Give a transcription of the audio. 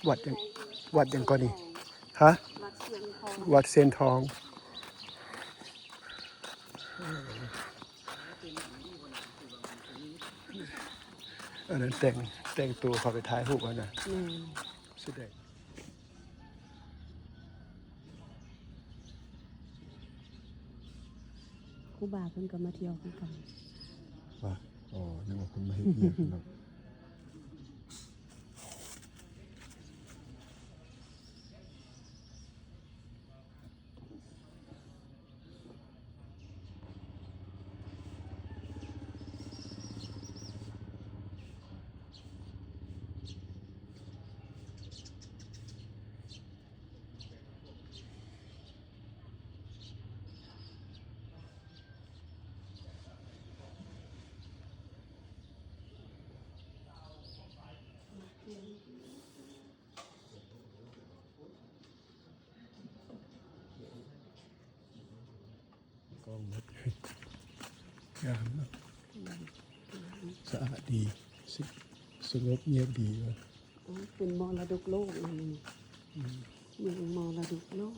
ວັດຫຍັງ ວັດຫຍັງເກາະນີ້? ຮະ? ວັດຊຽງທອງ ວັດຊຽງທອງ. ອັນນັ້ນແຕ່ງ ແຕ່ງໂຕເຂົ້າໄປຖ່າຍຮູບຫັ້ນນະ. ແມ່ນ ສະແດງ ຄູບາເພິ່ນກໍມາທ່ຽວຄືກັນ. ວ່າ ອໍ ນຶກວ່າເພິ່ນມາເຮັດວຽກເນາະ. ກ້ອງໝົດ ງາມເນາະ ສະອາດດີ ສະ ສະຫງົບງຽບດີວ່າ. ໂອ້ ເປັນມໍລະດົກໂລກນະນີ້. ອືມ ເມືອງມໍລະດົກໂລກ.